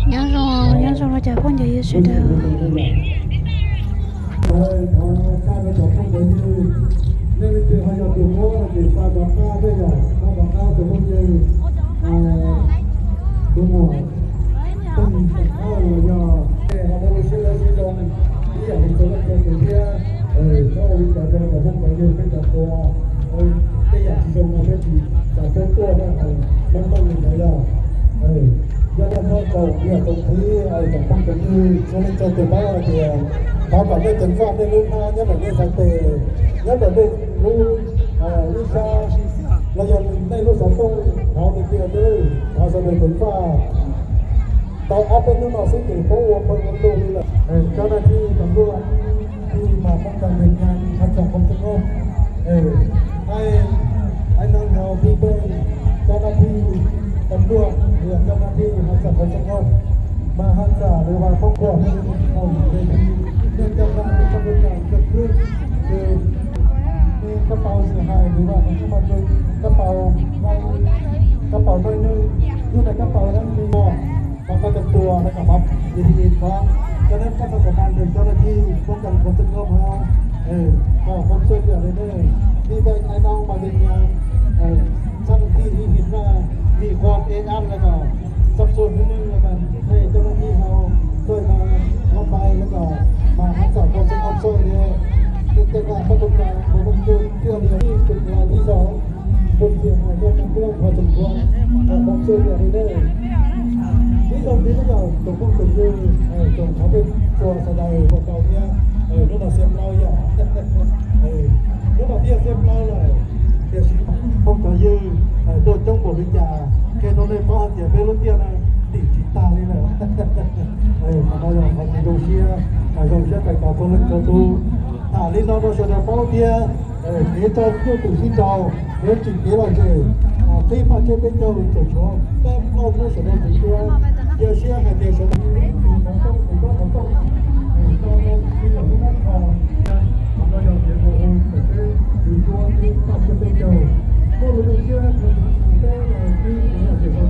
Nyob zoo, nyob zoo rau cov phooj ywg sawv daws. Nej leej twg ho yog tus muab ces xa rov qab thiab yom, xa rov qab tus phooj ywg, tus muam, tus qab los yog ho muaj lub siab dawb siab zoo ib yam li txhua leej txhua tus thiab. Txhob ua li cas rau cov phooj cov ywg peb cov tua, tej yam tsis zoo no peb tsis xav pub tuaj na, meej meej li ntawd yog. Yog nej muab tau ib yam txuas ntxiv, cov phooj cov ywg txhua leej txhua tus paub hais tias thov kom nej ceev faj nej lub hnab nyob ntawm nej sawv tes, nyob ntawm nej lub ib sab, los yog nej lub xov tooj, thov tiag tiag xwb, thov sawv daws ceev faj. Tau ob peb hnub no xwb ces paub ua pawg ua lug li lawm. Cov nab thij tam luaj thij mas poob kas ntes nyas has tsam qhov txog no. Ai, ai nab nyob thij pej, cov nab thij tam luaj, cov nab thij has tsam qhov txog no. Mas has tsam lawv vas poob kuam nej, nej cov nab thij tam luaj tam kub, ces nej kab paus xwm hais lawv vas poob kuam, kab paus, kab paus noj nws, yog tias kab paus dab tsi no, mas koj cov tua no kom pab yog thij ib qhov, cov nab pab txog kom mas nws cov nab thij poob kas qhov txog no, kom poob txog yam li nej, thij pej ai nab mas li nyas, cov nab thij ib his mas li qhov kev ab los kom txog txhua hnub nws mas thiaj cov nab thij hau txoj mas qhov pais los kom mas has tsam qhov txog no txoj li, nej tej qhov pab poob kas qhov txog no thiaj li ib tus los ib zaug. Tus txiv hais rau cov peb qhov tseem qhuav, qhov tseem qhuav li nej. Ib zaug ntxiv na yom, tus phooj tus ywg, tsoom qhov peb txhua sawv daws puas tau thiab, hnub no xiab plaub yom. Hnub no thiaj xiab plaub lawm, tiam sis phooj cov ywg tuaj coob npaum li cas, qhia rau nej paub hais tias peb lub tiaj no dim tsis tag li lawm. Qhov no yog qhov tsis zoo siab, zoo siab pes tos txhua leej txhua tus. Tham li no rau sawv daws paub thiab, kev rau nyuj twm sib nraus, kev tsim kev lom zem, qhib paj tsib peb caug tseem tshuav peb plaub hnub sawv daws tseem tua. Cia siab hais tias sawv daws tus qhov rooj tus rooj qhov rooj, tus no yog kev ua hu kom peb tus tua qhib paj tsib peb caug, muaj lus zoo siab rau peb qhib lom zem rau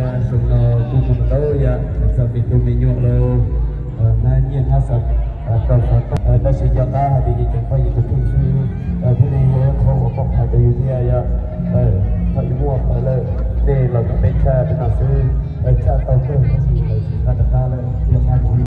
Zoo no kuj muaj ntau yam txog me tub me nyuam los hmab nyiaj hmab xav rau xav toj, tab sis nco qab hais tias yus ceev faj yus tus kheej xwb, thiaj li yuav qhov uas pom hais rau yus thiab yom. Thaum yus muaj pawg lawm, nej los kom peb tshaj peb no xwb, tshaj tau kawg tab sis lawv tsis qab rov qab lawm thiaj qab mus li.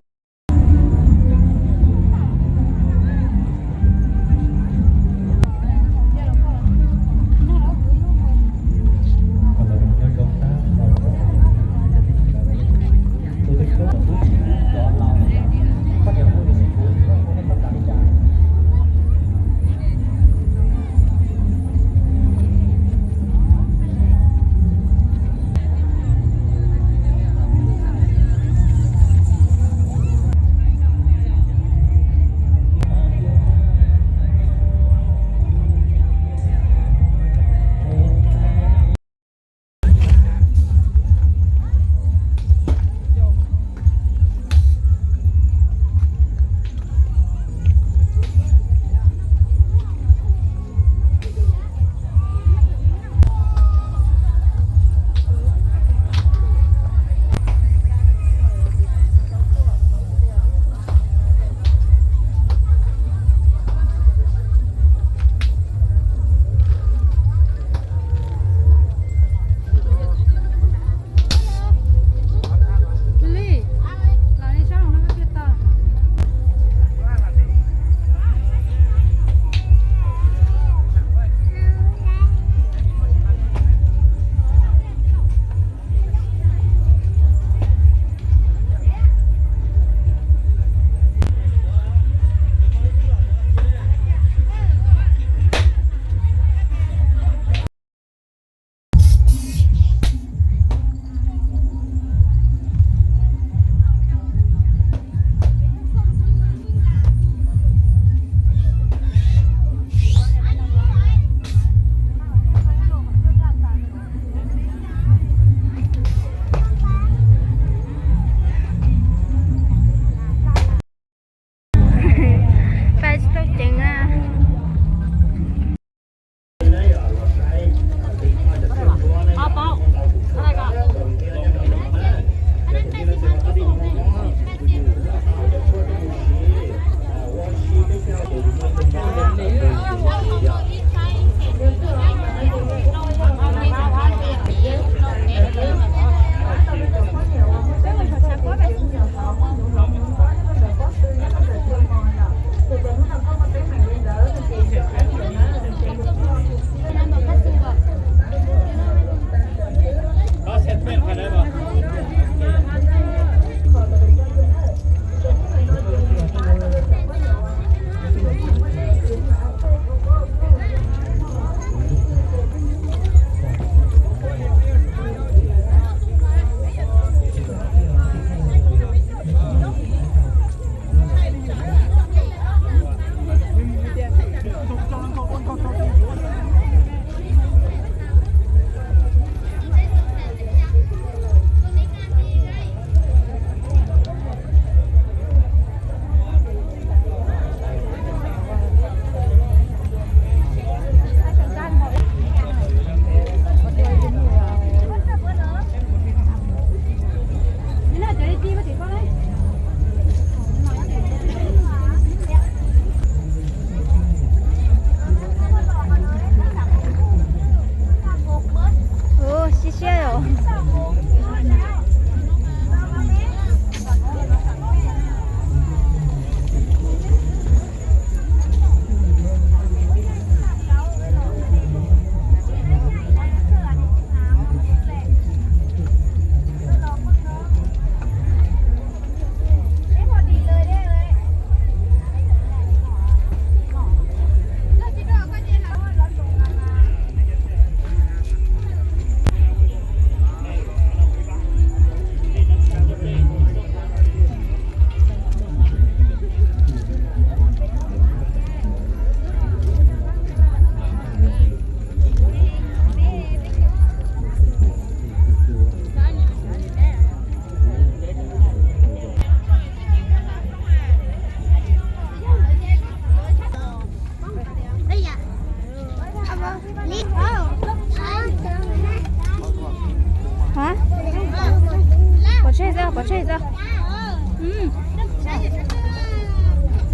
Pov tseg tso.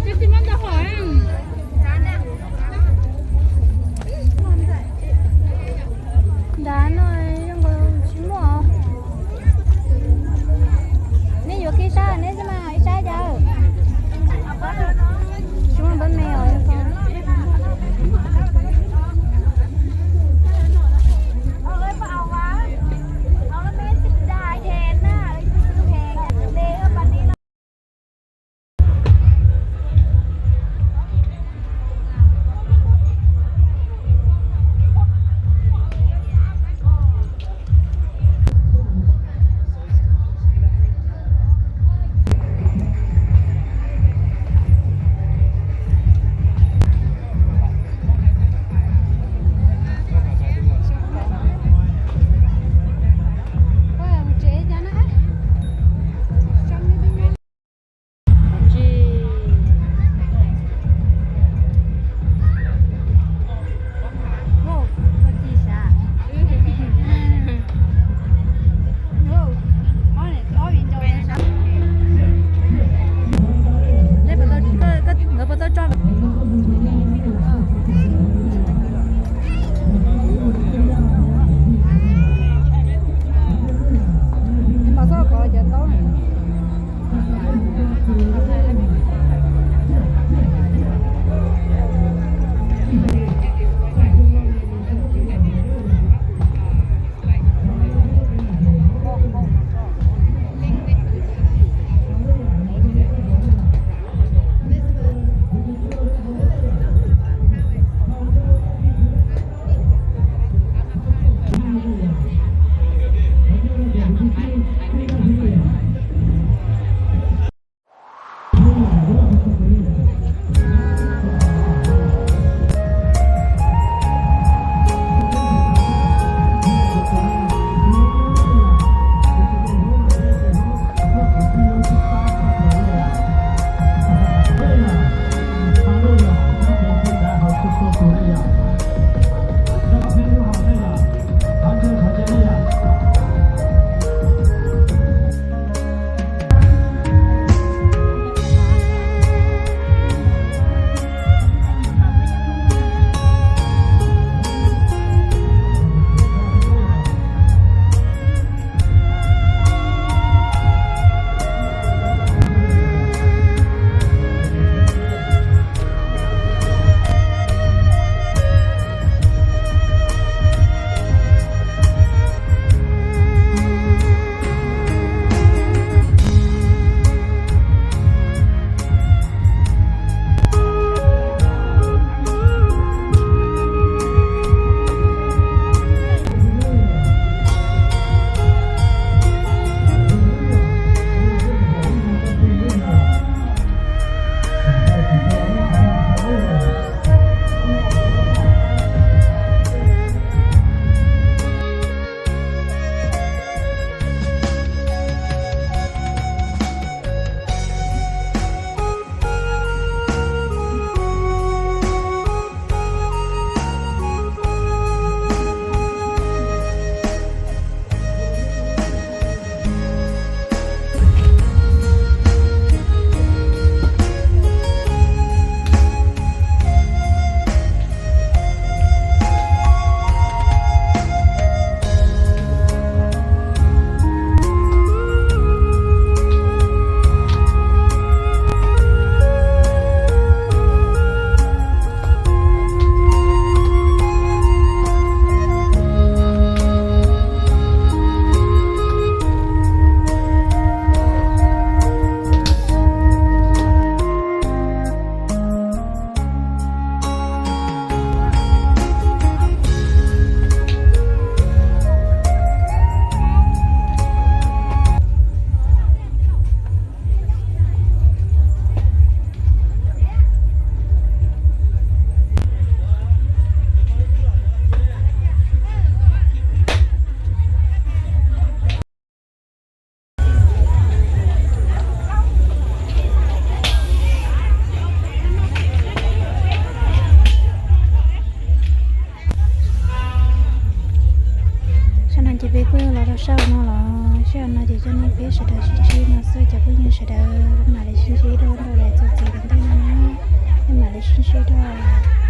Ces tsis muab ntau hom. Nrad no zoo nkaus tsis muaj. Neb yuav kiag ib sab neb xwb mas ib sab cas. Tsis muaj npab me os. Zaj no ces coj nej peb sawv daws sib ntsib no xwb cov phooj ywg sawv daws, mam li sib ntsib dua rau daim txuas ntxiv tom ntej no na. Nej mam li sib ntsib dua.